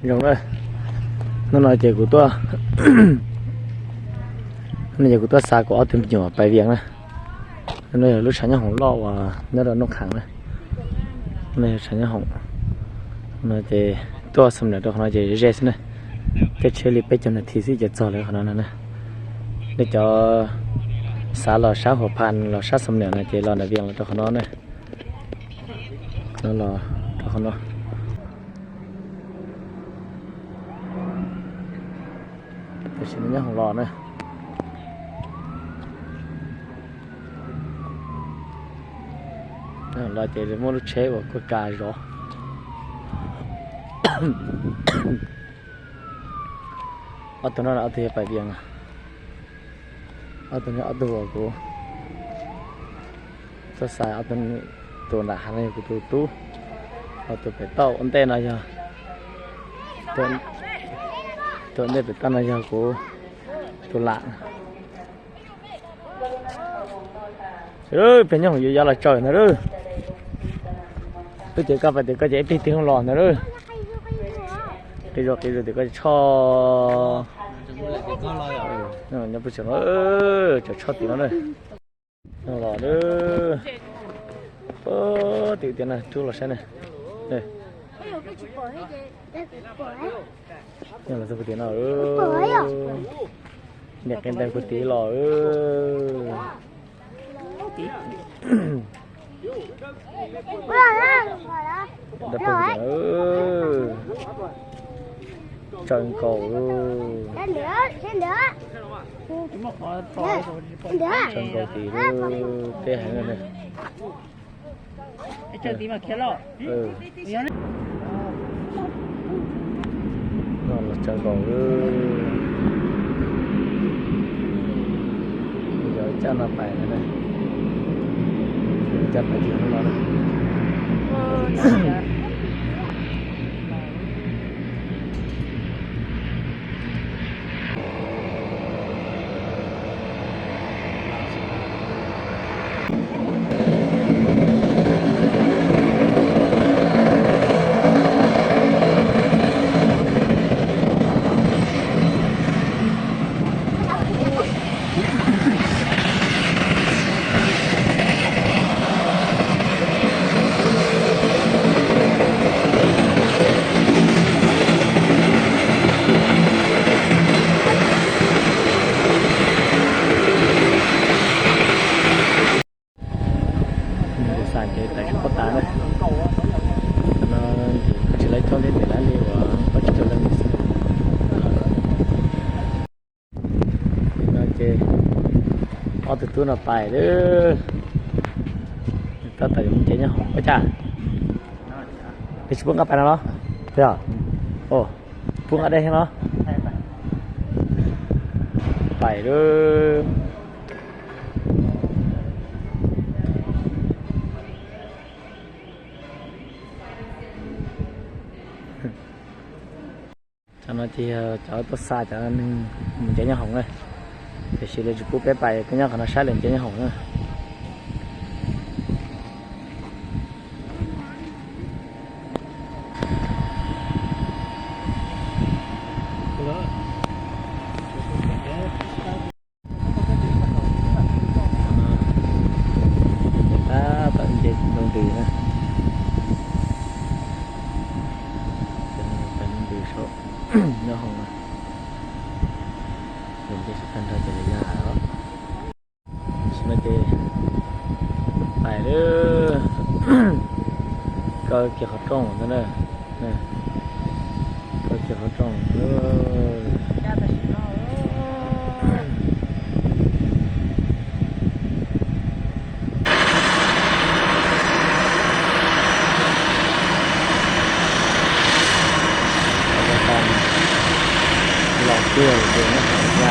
Zoo na, hnub no ces kuv tuaj, hnub no ces kuv tuaj xa kuv ob tug me nyuam pais Vias na. No yog lub tshav nyob hoom loj uas nyob rau Nooj Kham na. No yog tshav nyob hoom. No ces tuaj xam lam rau qhov no ces ze xwb na. Caij tsheb li peb caug nas this xwb ces txog lawm qhov no no na. Nej cov xav los sab Huas Phas los sab Xam Niam no ces los nram Vias los rau qhov no na. No los rau qhov no. Tam sim no nyob hoom los na. Nyob hoom los ces muaj lub tsheb uas kuj ka zov. Ob tug no ob tug yog pais Vias, ob tug no ob tug uas kuv tuaj xa, ob tug, tus nram hav no yog kuv tus tub, ho tus pem toj ua ntej no yog, tus ua ntej pem toj no yog kuv tus lam. Peb nyob hoom yuav yav los tsaws ntag lauj. Twb tias koj pais tias koj ces ib pliag twg los ntag lauj. Qis zog qis zog tias koj tshoj. Nyob pub tsev no, tseem tshoj tim no na. Los lawm. Tim tias na, rub los saib na. Nyob los txog puag tim no. Niam qis ntees puag tim los. Dab pug tias, tsaws nkaus, tsaws nkaus tim lub teb heev na. No los tsaws nkaus, yog caj no pais na, caj pais tim no na. Nws xav ces tawm tsis paub tas na. No tsis lawv coob thiab tes lawv li uas pab tsis tau leej xwb. No ces ob tug tub no pais lawm. Tab tom yuav mus nce nyob hauv ua cas? Peb tsis pub nqa pais no los? Yog. Pub nqa dej thiab no. Pais lawm. Cov no ces yog cov tuaj xa cov neeg mus nce nyob hoom na. Tiam sis lawv tsis pub peb pais, peb nyob qhov no saib lawv nce nyob hoom na. Tab tom nce ntoo ntws na. Cov no pais ntoo ntws saum nyob hoom na. Ces nce saum tag nrho ces lawv ya os. Tam sim no ces pais lawm. Kaw kiag qhov rooj ntag na. Kaw kiag qhov rooj lawm. Los tiag ces nyob hauv ya.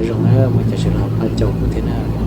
nyob zoo na, muaj caij tseem los pab caum kuv thiab na.